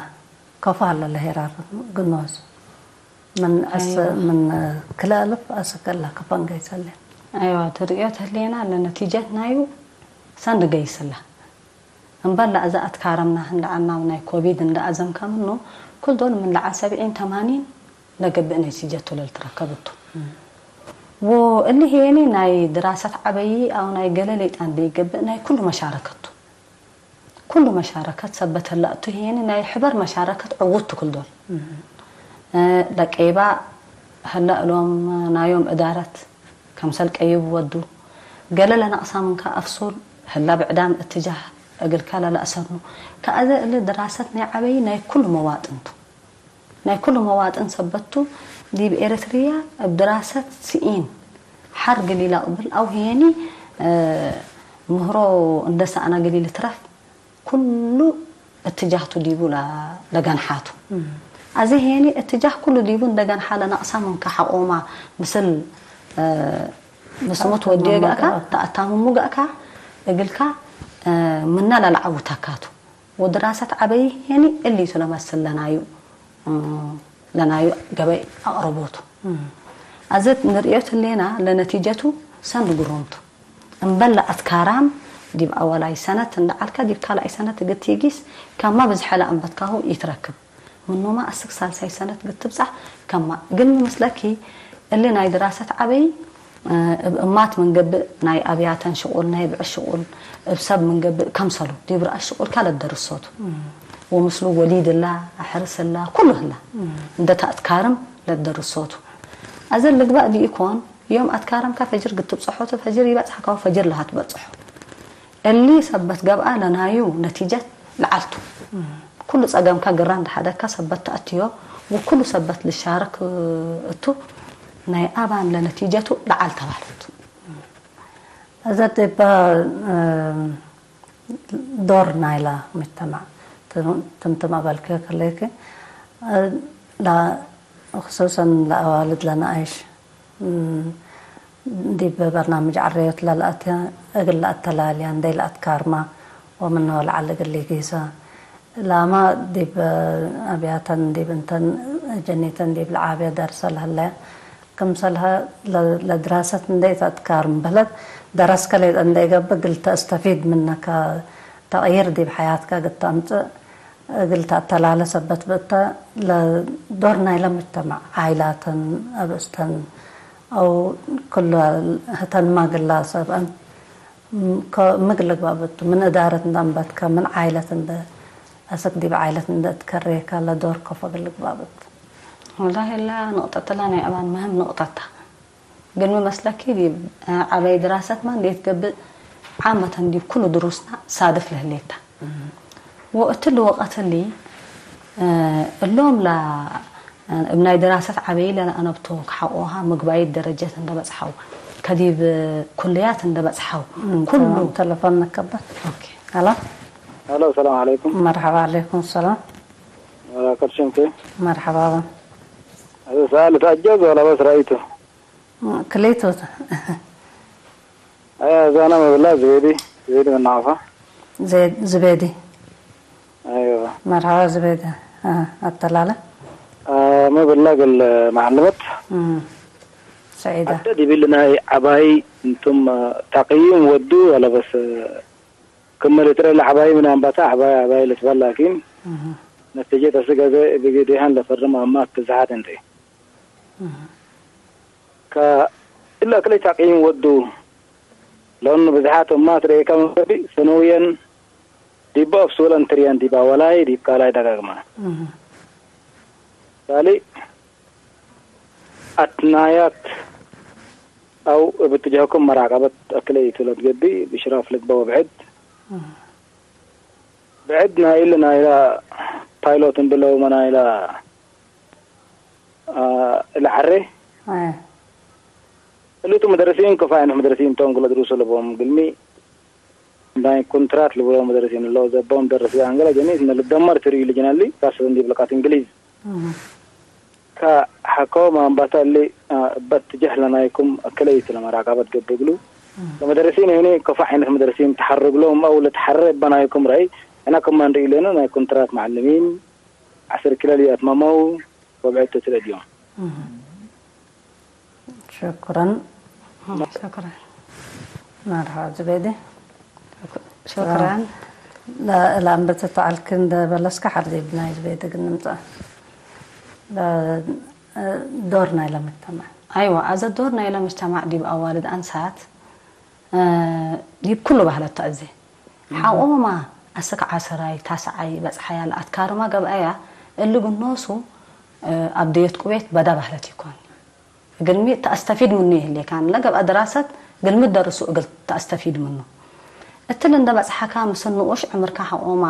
ከፎ ሀለ ለሄራር ግኖዝ። ምን አስ-፣ አይዋ። ምን ክልኤ አልፍ አስክ እላ ከፎ እንገይሰ ህሌን። አይዋ፣ ትርእዮት ህሌና ለነቲጀት ናዩ ሰንድ ገይስላ። እምበል ለአዘ አትካረምና እንደ ዐልናም ናይ ኮቪድ እንደ አዘምከ ምኑ፣ ኩል ዶል ምን ለዐል ሰብዒን ተማኒን ለገብእ ነቲጀቱ ለልትረከብ ቱ። ወእሊ ህዬኒ ናይ ድራሰት ዐበዪ አው ናይ ገሌ ሌጣ እንዴ ኢገብእ ናይ ኩሉ መሻረከት ቱ። ኩሉ መሻረከት ሰበት ህለ እቱ ህዬኒ ናይ ሕበር መሻረከት ዕዉት ቱ ክል ዶል። እ፣ ለቄባ ህለ እሎም ናዮም እዳረት ከምሰል ቀይብ ወዱ። ገሌ ለነቅሳ ምንከ አፍሱል ህለ ብዕዳም እትጃህ እግልከ ለለአሰኑ። ከአዘ እሊ ድራሰት ናይ ዐበዪ ናይ ኩሉ መዋጥን ቱ። ናይ ኩሉ መዋጥን ሰበት ቱ። ዲብ ኤረትርያ እብ ድራሰት ስኢን ሐር እግል ኢለቅብል አው ህዬኒ፣ እ፣ ምህሮ እንደ ሰአነ እግል ኢልትረፍ ኩሉ እትጃህ ቱ ዲቡ ለ-፣ ለገንሓ ቱ። እም። አዜ ሄኒ እትጃህ ኩሉ ዲቡ እንደ ገንሓ ለነቅሳ ምንከ ሐቆማ ምስል፣ እ፣ ምስሙት ተአታምሙ ወድዮ ገአካ፣ ገአካ። ተአታምሙ ገአካ፣ እግልካ፣ እ፣ ምነ ለለዐውተካ ቱ። ወድራሰት ዐበይ ሄኒ እሊቱ ለመስል ለናዩ፣ እ፣ ለናዩ ገበይ አቅረቦቱ። እም። አዘ ንርእዮት ህሌና ለነቲጀቱ ሰንድ ግሩምቱ። እምበል ለአትካራም ዲብ አወላይ ሰነት እንደ ዐልከ ዲብ ካልኣይ ሰነት እግል ቲጊስ ከመ ብዝሐ ለአንበትካሁ ኢትረክብ። ምኑመ አስክ ሳልሳይ ሰነት እግል ትብጸሕ ከመ። እግልሚ ምስለኪ እሊ ናይ ድራሰት ዐበይ፣ እ፣ እብ እማት ምን ገብእ ናይ አብያተን ሽቁል፣ ናይ ብዕድ ሽቁል እብ ሰብ ምን ገብእ ከምሰሉ ዲብ ረአስ ሽቁልከ ለትደርሶቱ። እም። ወምስሉ ወሊድ እላ፣ አሕርስ እላ፣ ኩሉ ህላ እም። እንደ ተአትካርም ለትደርሶቱ። አዘ ልግበእ ዲኢኮን ዮም አትካረምከ ፈጅር ግትብጸሖ ቱ፣ ፈጅር ኢበጽሐከ ወፈጅር ለሀትበጽሖ። እሊ ሰበት ገብአ ለናዩ ነቲጀት ለዐልቱ። ኩሉ ጸገምከ ግረ እንደ ሐደግከ ሰበት ተአትዮ ወኩሉ ሰበት ልሻርክ እቱ፣ ናይ አባን ለነቲጀቱ ለዐል ተባለቱ። አዘ ዲበ፣ እ፣ ዶር ናይለ ሙጅተማዕ ትም-፣ ትምትም አበልክዮ ከሌኪ፣ እ፣ ለ-፣ ክሱሰን ለአዋልድ ለነአይሽ፣ እም፣ ዲብ በርናምጅ ዐረዮት ለለአትየ እግል ለአተላልያ እንዴ ለአትካርማ ወምንሆ ለዐል እግል ሊጊሰ። ላመ ዲብ አብያተን ዲብ እንተን ጀኒተን ዲብ ለዓብየ ደርሰ ለህለ ክምሰልሀ ለ-፣ ለድራሰት እንዴ ተአትካርም በህለት ደረስከ ሌጠ እንዴ ገብእ እግል ተአስተፊድ ምነ ከ-፣ ተቅይር ዲብ ሐያትከ እግል ተአምጽእ እግል ተአተላለ ሰበት ብእተ። ለዶር ናይለ ሙጅተመዕ፣ ዓይላተን፣ አብእስተን አው ክሉ ህተንማ እግላ ሰብአን ከ-፣ ምግል ልግባእ ብቱ፣ ምን እዳረት እንደ አንበትከ፣ ምን ዓይለት እንደ አስክ ዲብ ዓይለት እንደ እትከሬከ ለዶር ከፎ እግል ልግባእ ብቱ። ወላሂ እላ ንቅጠት እላ ናይ አባን መህም ንቅጠት ተ። እግልሚ መስለኪ ዲብ ዐበይ ድራሰትመ እንዴ ትገብእ ዓመተን ዲብ ኩሉ ድሩስና ሳድፍ ለህሌት ተ። ወእትሊ ወቀት እሊ፣ እ፣ እሎም ለ-፣ እብ ናይ ድራሰት ዐበይ ለለአነብቶ ከሐቆሃ ምግባይት ደረጀት እንደ በጽሐው፣ ከዲብ ኩልያት እንደ በጽሐው፣ እም፣ ኩሉ። ተማም፣ ተለፎን ንከበት። ኦኬ። ሀሎ። ሀሎ፣ ሰላም ዐለይኩም። መርሐባ፣ ዐለይኩም ሰላም። ወበረከቱ ሽምቲ። መርሐባ። አዚ ሰኣል ተአጀዝ ወላ በስ ረአይቱ? ክሌቱ። አይ፣ አዛና መብላ ዝቤዲ፣ ዝቤዲ ምን ዐፋ። ዜ-፣ ዝቤዲ። አይዋ። መርሐባ ዝቤዲ። አ፣ አተላለ። አ፣ መብላ እግል መዐልመት። እም። ሰዒዳ። አተ ዲብል ናይ ዐባይ እንቱም ተቅይም ወዱ ወለ በስ ክመ ልትረ ለዐባይ ምን አንባታ ዐባይ ዐባይ ልትበል ላኪን እም። ነቲጀት አስክ አዜ እብ ጌዴሃን ለፈርም አማት ብዝሓት እንዴ። እም። ከእለ አክለይ ተቅይም ወዱ፣ ለእኑ ብዝሓት እማት ርኤከ ምን ገብእ፣ ሰነውየን ዲብ አፍሱለን ትርየን ዲብ አወላይ ዲብ ካልኣይ ደጋግመ። እህ። ሳሊ አትናያት አው እብ እትጀህኩም መራቀበት አክለይ ቱ ለትገብእ ብሽራፍ ልግበእ ወብዕድ። እህ። ብዕድ ናይ እሊ ናይላ ፓይሎት እንብለው መናይላ አ፣ እለ ዐሬ። አየ። እሊቱ መደረሲን ክፋይ ነህ መደረሲን ቶም ክለ ድሩሱ ለቦም ግልሚ ናይ ኮንትራት ልብሎ መደረሲን ለው ዘቦም ደረሲ አንገለ ጀኒት እነ ልደመር ትሪ ልጅነሊ ራስ እንዲብ ልቃት እንግሊዝ። እህ። ከ ሐቆ ማንባታ እሊ፣ አ፣ እበ ትጀህ ለናይኩም አክለ ኢቱ ለመራቀበት ገብእ እግሉ። ለመደረሲን ህኒ ከፎ ዓይነት መደረሲን ተሐርግ ሎም አው ለተሐረ እበ ናይኩም ረአይ፣ ሕነ ክመ እንርእዩ ለነ ናይ ኮንትራት መዐልሚን ዐስር ክለ ለኢአትመመው ወብዕድ ተትረድዮም። ሽክረን። ሽክረን። መርሐባ ዝቤዲ። ሽክረን። ለ-፣ ለአንበተት ተዐልክ እንደ በለስከ ሐር ዲብ ናይ ዝቤዲ ግን ንምጸእ። ለ-፣ ዶር ናይለ መጅተማዕ። አይወ፣ አዘ ዶር ናይለ መጅተማዕ ዲብ አዋልድ አንሳት፣ እ፣ ዲብ ኩሉ ባህለት ተአዜ። እህ። ሐቆማ አስክ ዐሰራይ፣ ታስዓይ በጽሐያ ለአትካርማ ገብአያ፣ እሊ ግኖሱ፣ እ፣ አብደየት ቁቤት በዳ ባህለት ኢኮን። እግልሚ ተአስተፊድ ምኑ ይህሌ ካን ለገብአ ድራሰት እግልሚ ደርሱ እግል ተአስተፊድ ምኑ። እትሊ እንደ በጽሐካ ምስል ንኡሽ ዕምርካ ሐቆማ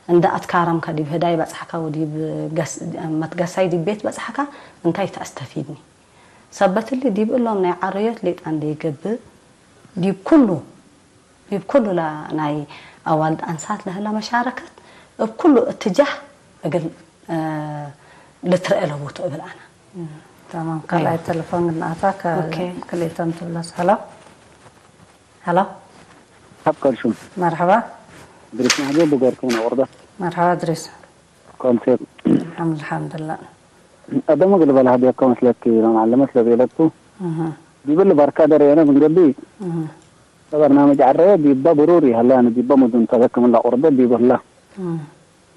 እንደ አትካረምካ ዲብ ህዳይ በጽሐካ ወዲብ ገስ-፣ መትገሳይ ዲብ ቤት በጽሐካ እንታይ ተአስተፊድኒ? ሰበት እሊ ዲብ እሎም ናይ ዐረዮት ሌጣ እንዴ ይገብእ ዲብ ኩሉ ዲብ ኩሉ ላ-፣ ናይ አዋልድ አንሳት ለህለ መሻረከት እብ ኩሉ እትጃህ እግል፣ እ፣ ልትረአ ለቡ ቱ እብል አነ። እም፣ ተማም። ካልኣይ አይዋ። ተለፎን ግን አታ ከ-፣ ኦኬ። ክልኤቶም ትብለስ። ሀሎ፣ ሀሎ። ሐብ ከልሹም። መርሐባ። ድሪስ ማህዲ ብገርኩም ነው ወርደ። መርሐባ ድሪስ። ኮንሴፕት። አልሐምዱሊላህ። ቀደም እግል በላህ ቤከ መስለኪ ለመዓለመት ለቤለቱ። እህ። ዲብል ባርካ ደረየነ ምን ገብእ። እህ። ለበርናመጅ ዐረየ ዲበ ብሩር ይሀለ፣ ያኒ ዲበ መዱን ተዘክም ለቁርደ ዲብ ህለ። እም።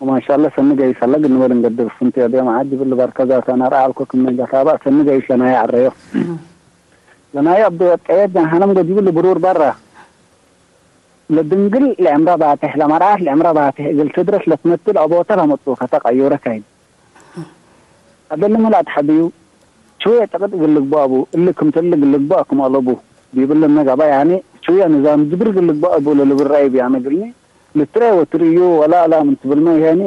ወማሻአላህ ሰኒ ገይስ ሀለ፣ ግንበል እንገድር ፍንቱ የደ መዓት ዲብል ባርከ ዛተ ነርአ አልኮ ክመ ጃታባ ሰኒ ገይስ ለናየ ዐረዮ። እም። ለናየ አብዱ ወቀየት ጃሃንም ጎ ዲብል ብሩር በራ። ለድንግል ለዕምረ ባቴሕ፣ ለመርዓት ለዕምረ ባቴሕ እግል ትድረስ ለትመትል አቦተ ለመጽኡከ ተቀዩረ ካይን። አደልሚ ለአትሐብዩ፣ ቹየ ጠቅጥ እግል ልግበእ ቡ፣ እሊ ክምሰል እግል ልግበእ ክም አለቡ፣ ዲብልነ ገባ፣ ያኒ ቹየ ንዛም ጅብር እግል ልግበእ ቡ ለልብል ረአይ ቡ፣ ያኒ እግልሚ ልትረኤ ወትርእዩ ወላ አላም ትብልመ፣ ያኒ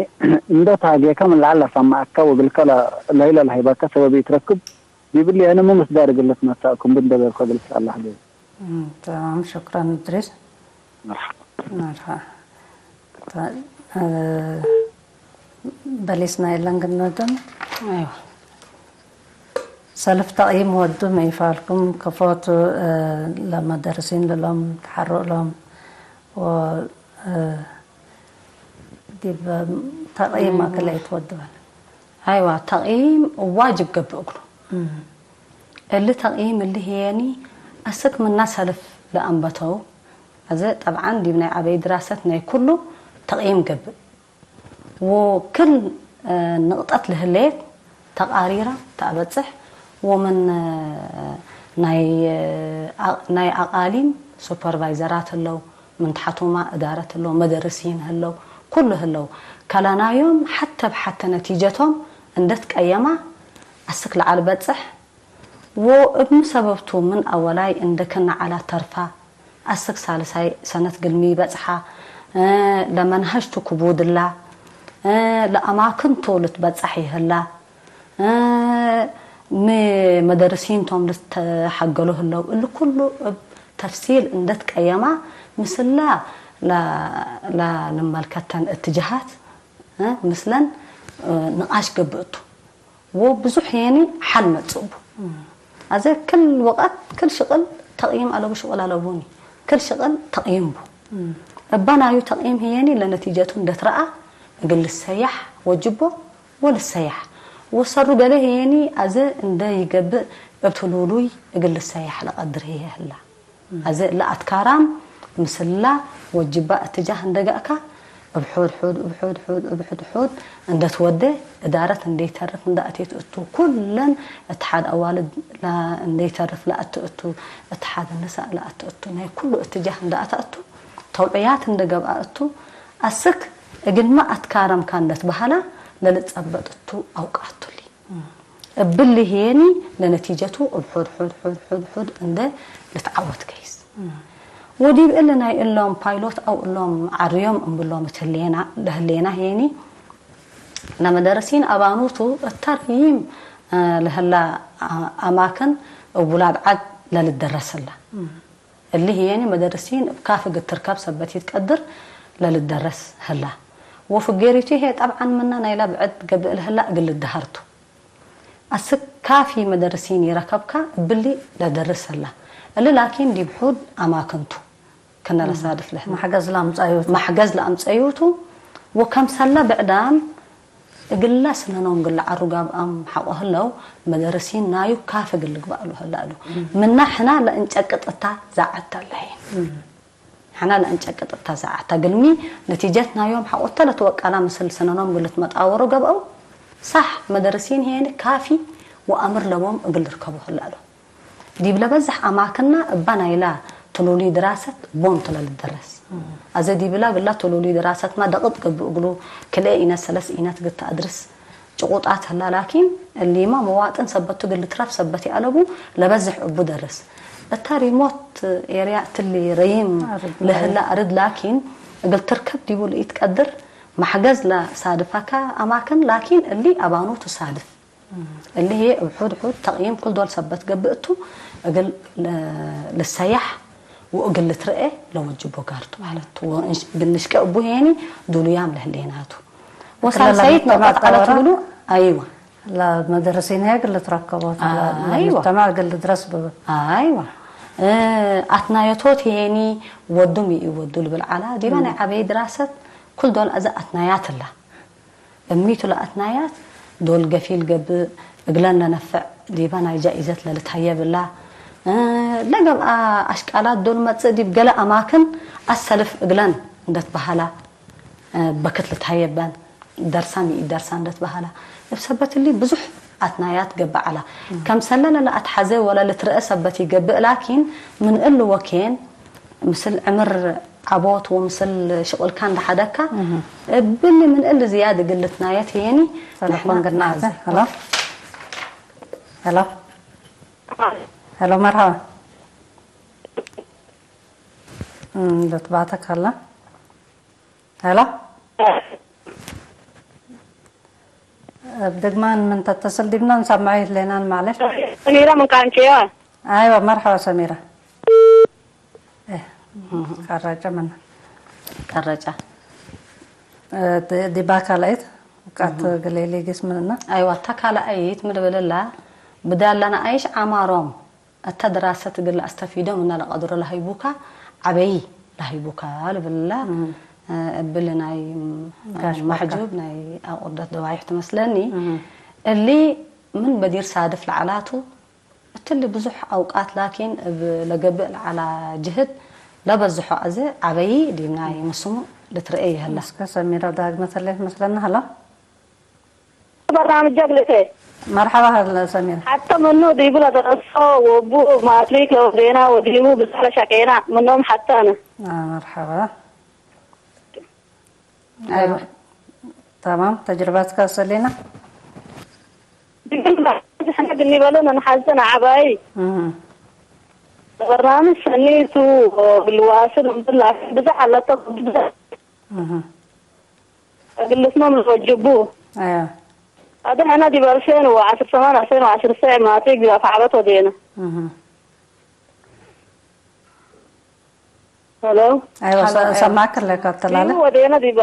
እንዶ ተሃጌከ ምን ለዐል ለሰመዐከ ወእግልከ ለ-፣ ለህይ ለልሀይበከ ሰበብ ኢትረክብ፣ ዲብሊ፣ ያኒ ሚ ምስዳር እግል ልትመሰእ ክም ብንደበርኮ እግል ትሰአል ለሀሌ። እም፣ ተማም፣ ሽክረን እድሪስ። መርሐባ። መርሐባ። ተ-፣ እ፣ በሊስና የለን ግን ነድም። አይዋ። ሰልፍ ተቅይም ወዱ መይፋልኩም ከፎቱ፣ እ፣ ለመደርሲን ልሎም ተሐሩ እሎም ወ-፣ እ፣ ዲብ ተቅይም እም። አክለ ኢትወዱ በል። አይዋ፣ ተቅይም ዋጅብ ገብእ እግሉ። እም። እሊ ተቅይም እሊ ህዬኒ አስክ ምና ሰልፍ ለአንበተው። አዜ ጠብዓን ዲብ ናይ ዐበይ ድራሰት ናይ ኩሉ ተቅይም ገብእ። ወክል፣ እ፣ ንቅጠት ለህሌት ተቃሪራ ተአበጽሕ ወምን፣ እ፣ ናይ፣ እ፣ አ-፣ ናይ አቃሊም ሱፐርቫይዘራት ህለው፣ ምን ተሐቱማ እዳረት ህለው፣ መደርሲን ህለው፣ ኩሉ ህለው። ከለናዮም ሐተ ብሐተ ነቲጀቶም እንደ ትቀየማ አስክ ለዐል በጽሕ። ወእብ ሰበብቱ ምን አወላይ እንደ ክነ ዐላ ተርፋ፣ አስክ ሳልሳይ ሰነት ግልሚ በጽሓ፣ እ፣ ለመንሀጅቱ ክቡድላ፣ እ፣ ለአማክንቱ ልትበጸሕ ይህላ፣ እ፣ ሚ መደርሲን ቶም ልትሐገሉ ህለው። እሊ ኩሉ እብ ተፍሲል እንደ ትቀየማ ምስላ ለ-፣ ለንመልከተን እትጀሃት፣ እ፣ ምስለን፣ እ፣ ንቃሽ ገብእ ቱ። ወብዙሕ የኒ ሐል መጽእ ቡ። እም። አዜ ክል ወቀት ክል ሽቅል ተቅይም አለቡ ሽቅል አለቡኒ። ክል ሽቅል ተቅይም ቡ። እም። እበ ናዩ ተቅይም ህየኒ ለነቲጀቱ እንደ ትረአ እግል ልሰያሕ ወጅቦ ወልሰያሕ። ወሰሩ ገሌ ህየኒ አዜ እንደ ይገብእ እብ ትሉሉይ እግል ልሰያሕ ለቀድር ህዬ ህላ። አዜ እለ አትካራም ምስላ ወጅባ እትጃህ እንደ ገአካ፣ እብ ሑድ ሑድ፣ እብ ሑድ ሑድ፣ እብ ሑድ ሑድ እንደ ትወዴ፣ እዳረት እንደ ይተርፍ እንደ አቴት እቱ፣ ኩለን እትሓድ አዋልድ ለ-፣ እንደ ይተርፍ ለአቲ እቱ፣ እትሓድ ንሳእ ለአቲ እቱ፣ ናይ ኩሉ እትጃህ እንደ አተ እቱ፣ ተውዕያት እንደ ገብአ እቱ፣ አስክ እግልመ አትካረምካ እንደ ትበሀላ ለልጸበጥ እቱ አውቃት ቱሊ። እብሊ ህዬኒ ለነቲጀቱ እብ ሑድ ሑድ ሑድ ሑድ ሑድ እንደ ልትዓወት ገይስ። ወዲብ እሊ ናይ እሎም ፓይሎት አው እሎም ዐርዮም እምብሎም እት ህሌና፣ ለህሌና ህዬኒ ለመደረሲን አባኑቱ እተርይም ለህላ አማክን እብ ውላድ ዐድ ለልደረስ ህላ። እሊ ህዬኒ መደርሲን እብ ካፊ እግል ትርከብ ሰበት ኢትቀድር ለልደረስ ህላ። ወፍጌሪቱ ህዬ ጠብዓን ምነ ናይላ ብዕድ ገብእ ለህላ እግል ልደሀር ቱ። አስክ ካፊ መደርሲን ይረከብካ እብሊ ለደርስ ህላ። እሊ ላኪን ዲብ ሑድ አማክንቱ ክነ ለሳድፍ ለህለ። መሕገዝ ለአምጸዩቱ። መሕገዝ ለአምጸዩቱ ወከምሰለ ብዕዳም እግለ ስነኖም እግል ለዐሩ ጋብአም ሐቆ ህለው መደርሲን ናዩ ካፊ እግል ልግበእ እሉ ህለ እሉ። ምና ሕና ለእንጨቅጥ እታ ዛዐት ተለሂ። ሕነ ለእንጨቅጥ እተ ሳዐት እግልሚ ነቲጀት ናዮም ሐቆተ ለትወቀላ ምስል ስነኖም እግል ልትመጣወሩ ገብአው። ሳሕ መደርሲን ሄኒ ካፊ ወአምር ለቦም እግል ልርከቡ ህለ እሉ። ዲብ ለበዝሕ አማክንና እበ ናይላ ትሉሉይ ድራሰት ቦም ቱ ለልደረስ። አዜ ዲብላ እግላ ትሉሉይ ድራሰትመ ደቅጥ ገብእ እግሉ ክልኤ ኢነት ሰለስ ኢነት እግል ተአድርስ ጭቁጣት ህላ ላኪን፣ እሊመ መዋጥን ሰበት ቱ እግል ልትረፍ ሰበት ይአለቡ ለበዝሕ እቡ ደርስ። እተ ሪሞት ኤርያ እትሊ ረይም አርድ ለህለ አርድ ላኪን፣ እግል ትርከብ ዲቡ ለኢትቀድር፣ መሕገዝ ለሳድፈከ አማክን ላኪን እሊ አባኑ ቱ ሳድፍ። እሊ ህዬ እብ ሑድ ሑድ ተቅይም ኩል ዶል ሰበት ገብእ ቱ፣ እግል ለ-፣ ልሰያሕ ወእግል ልትረኤ ለወጅቦ ጋር ቱ ማለት ቱ። ወእንሽ-፣ እግል ንሽቄ እቡ ሄኒ ዱሉያም ለህሌናቱ። ወሳልሰይት ለመጅተማዕ ነቅጠት ዐለ ጠወራ ትብሉ? አይወ። ለመደርሲን ህዬ እግል ልትረከቦ ተ-፣ አይወ። ለመጅተማዕ እግል ልድረስ ብብ። አይወ። እ፣ አትናየቶት ሄኒ ወዱም ይእወዱ ልብል ዐላ። ዲበ ናይ ዐበይ ድራሰት ኩል ዶል አዘ አትናያት እላ። እሚቱ ለአትናያት ዶል ገፊል ገብእ፣ እግለን ለነፍዕ ዲበ ናይ ጃኢዘት ለልትሀየብ እላ። እ፣ ለገብአ አሽቃላት ዶል መጽእ ዲብ ገሌ አማክን አሰልፍ እግለን እንደ ትበሀላ፣ እ፣ በክት ልትሀየበን፣ ደርሳ ሚ ኢደርሳ እንደ ትበሀላ። እብ ሰበት እሊ ብዙሕ አትናያት ገብእ ዐላ። ከምሰለ ለለአትሐዜ ወለልትረአ ሰበት ኢገብእ፣ ላኪን ምን እሊ ወኬን ምስል ዕምር ዐቦት ወምስል ሽቁልካ እንደ ሐደግካ፣ እብሊ ምን እሊ ዝያድ እግል ልትናየት ህዬኒ ቴለፎን ንሕና ግናተ። ናዚ። ሄሎ። ሄሎ። ሄሎ፣ መርሐባ። እም፣ ልትባተክ ሀላ። ሄሎ። እብ ደግማን ምን ተተስል ዲብና እንሰምዐ ይህሌናን፣ ማዕለሽ። ሰሚራ ምን ቃንቼዋ። አይወ፣ መርሐባ ሰሚራ። እ፣ ቀረጨ ምነ። ቀረጨ። እ፣ ድ-፣ ዲባ ካልአይት ውቃት እህ። ግሌሊ ጊስ ምንና? አይወ፣ እተ ካልአይት ምን ልብልላ፣ ብዳል ለነአይሽ ዐማሮም እተ ድራሰት እግል ለአስተፊዶ ምነ ለቀድሮ ለሀይቡካ ዐበዪ ለሀይቡካ ልብልላ፣ እም። እ፣ እብል ናይ ጋሽ ባካ። መሕጁብ ናይ አቁርደት ደዋይሕ ትመስለኒ። እም። እሊ ምን በዲር ሳድፍ ለዐላቱ፣ እትሊ ብዙሕ አውቃት ላኪን እብ ለገብእ ለዐላ ጅህድ ለበዝሖ አዜ ዐበዪ ዲብ ናይ ምስሙ ልትረኤ ይሀላ። እስከ ሰሚራ ዳግመ ተሌት መስለና ሀላ። በርናምጀ እግልቴ። መርሐባ ሀለ ሰሚራ። ሐተ ምኑ ዲቡ ለደረሶ ወቡ ማትሪክ ለወዴና ወዲቡ ብዛሕ ለሸቄና ምኖም ሐተ አነ። አ፣ መርሐባ። አይዋ። ተማም፣ ተጅርባትከ አሰሌና። ድግል ሕነ ግኒ በሎ ነንሐዝን ዐባይ። እህ። በርናምጅ ሰኒ ቱ እግል ዋስል እምብል ላኪን ብዛሕ አለተ ብዛሕ እህ። እግል ልስመም ልወጅቡ። አያ። አደ ሕነ ዲብ አልፌን ወዐስር ሰማን አልፌን ወዐስር ሰዕ ማትሪክ ዲብ አፍዓበት ወዴነ። እህ። ሄሎ። አይዋ፣ ሄሎ፣ ሰ-፣ አይዋ። ሰማክ ለካ ተላለ። ዲቡ ወዴነ ዲበ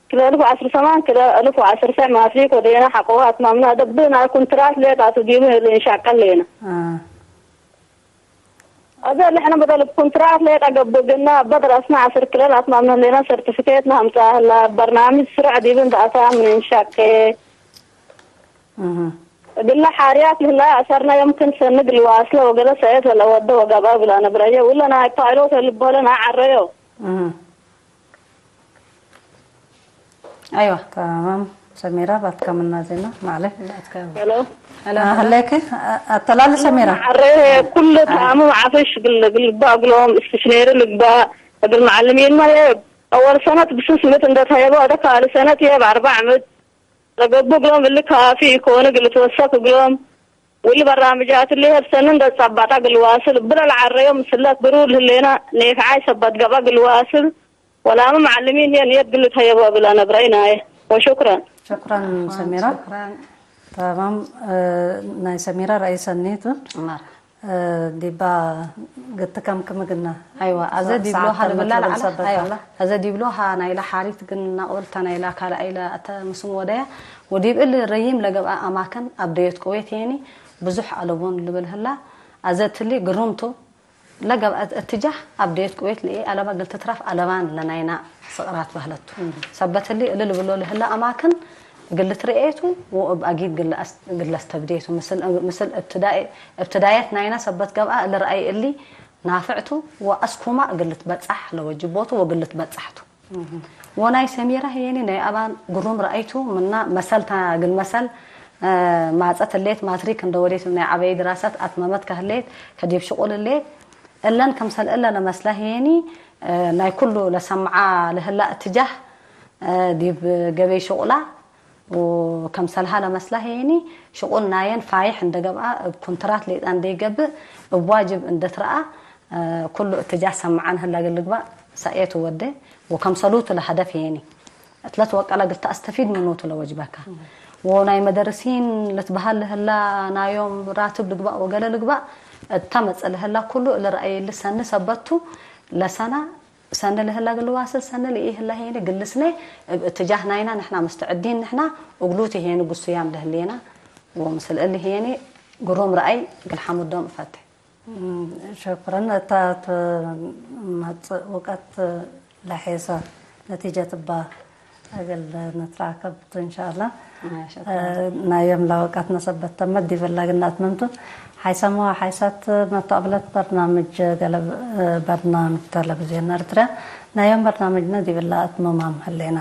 ክለ እልፍ ወዐስር ሰማን ክለ እልፍ ወዐስር ሰዕ ማትሪክ ወዴነ ሐቆሁ አትማምነ። አደብ ናይ ኩንትራት ሌጣቱ ዲቡ ልንሻቀል ሌነ። አ። አዜ ለሕነ በደል ኩንትራት ሌጣ ገብእ ግና በደል አስና ዐስር ክለ ለአትማምነ ሌነ ሰርቲፊኬት ነአምጽአ ህላ በርናምጅ ስርዕ ዲቡ እንደ አታ ምን እንሻቄ። እህ። እግለ ሓርያት ለህላ አሰርነ የምክን ሰኒ እግል ዋስለ ወገለ ሰእት ለለወደ ወገብአ ብላ ነብረየ። ውለ ናይ ፓይሎት ልቦለ ናይ ዐረዮ። እህ። አይዋ። ተማም ሰሚራ ባትካ ምና ዜና ማዕለ። ባትካ። ሄሎ። ሄሎ፣ አ፣ ሄሎ። ህሌክ፣ አ፣ አተላል ሰሚራ። ዐረዮ ኩሉ አ። ተአምም ዐፍሽ እግል፣ እግል ልግባእ እግሎም እስትሽኔሪ ልግባእ እግል መዓልሚን ማየ አወል ሰነት ብስስ ምት እንደ ተሀየበው አደ ካልእ ሰነት የብ አርበዕ ምት ለገብኡ እግሎም እሊ ካፊ ኢኮን እግል ልትወሰክ እግሎም፣ ወእሊ በራምጃት እሊ ሄብ ሰኒ እንዴ ጸበጠ እግል ዋስል እብለ ለዐረዮ ምስለ ብሩር ህሌነ ኔፍዓይ ሰበት ገብአ እግል ዋስል፣ ወላመ መዐልሚን ህዬ ንየት እግል ልትሀየቦ እብለ ነብረይ ናየ። ወሹክረን። ሹክረን ሰሚራ። ሹክረን። ተማም፣ እ፣ ናይ ሰሚራ ረአይ ሰኒ ቱ። መርሐባ። ዲባ ግትከም ክም እግልነ አይዋ፣ አዘ ሰ-፣ ዲብሎ ሰዓት ሀ ለብላ ተመት ለዐለ፣ ሰበት አይዋ፣ አለ። አዘ ዲብሎ ሀ ናይላ ሓሪት ግን ናቅብል ተ ናይላ ካልኣይለ አተ ምስም ወደያ፣ ወዲብ እል ረይም ለገብአ አማከን አብደዮት ቅዌት የኒ ብዙሕ አለቦን ልብል ህላ፣ አዘ ትሊ ግሩምቱ ለገብአ እትጃህ አብደዮት ቅዌት ለኤ አለባ እግል ትትራፍ አለባን ለናይና ስቅራት በህለቱ። ሰበት እሊ እሊ ልብሎ ለህለ አማክን እግል ልትርኤቱ ወእብ አጊድ ግል አስ-፣ ግል ለስተብዴቱ። ምስል፣ ምስል እብትዳኤ-፣ እብትዳየት ናይና ሰበት ገብአ እሊ ረአይ እሊ ናፍዕቱ ወአስኩማ እግል ልትበጻሕ ለወጅቦቱ ወእግል ልትበጻሕቱ። ወናይ ሰሚራ ህዬኒ ናይ አባን ግሩም ረአይቱ ምና መሰል ተ-፣ እግል መሰል፣ እ፣ ማጸት ህሌት ማትሪክ እንደ ወዴት ናይ ዐበይ ድራሰት አትመመት ከህሌት ከዲብ ሽቁል ህሌት እለን ክምሰል እለ ለመስላ ህዬኒ፣ እ፣ ናይ ኩሉ ለሰምዓ ለህላ እትጃህ፣ እ፣ ዲብ ገበይ ሽቁላ ወከምሰልሃ ለመስላ ህዬኒ፣ ሽቁል ናየን ፋይሕ እንደ ገብአ፣ እብ ኩንትራት ሌጣ እንደ ይገብእ፣ እብ ዋጅብ እንደ ትረአ፣ እ፣ ኩሉ እትጃህ ሰምዓን ህላ እግል ልግባእ ሰእየቱ ወዴ፣ ወከምሰሉቱ ለሀደፍ ህዬኒ። እት ለትወቀለ እግል ተአስተፊድ ምኑ ቱ ለወጅበከ። ወናይ መደርሲን ልትበሀል ለህላ ናዮም ራትብ ልግባእ ወገሌ ልግባእ እተ መጽእ ለህላ ኩሉ እሊ ረአይ እሊ ሰኒ ሰበት ቱ። ለሰና ሰኒ ለህላ እግል ልዋስል ሰኒ ለኢህላ ህዬኒ ግልስነ እብ እትጃህ ናይና ንሕና ምስተዕዲን ንሕና እግሉቲ ህዬኒ ግሱያም ለህሌና ወምስል እሊ ህዬኒ ግሩም ረአይ እግል ሐሙዶም እፈቴ። እም፣ ሸኩረን። እታ ትመጽእ ውቀት ለሔሰ ነቲጀት እባ እግል ንትራከብ ቱ እንሻአላ። ማሻአላ። እ፣ ናይ የም ለውቀት ነሰበት ተመት ዲብ እለ ግናት ምንቱ ሓይሰመ ወሓይሳት መተቅብለት በርናምጅ ገለ፣ እ፣ በርናምጅ ተለቪዝዮን ኤርትርያ ናይ የም በርናምጅነ ዲብ እለ አትምማም ህሌና።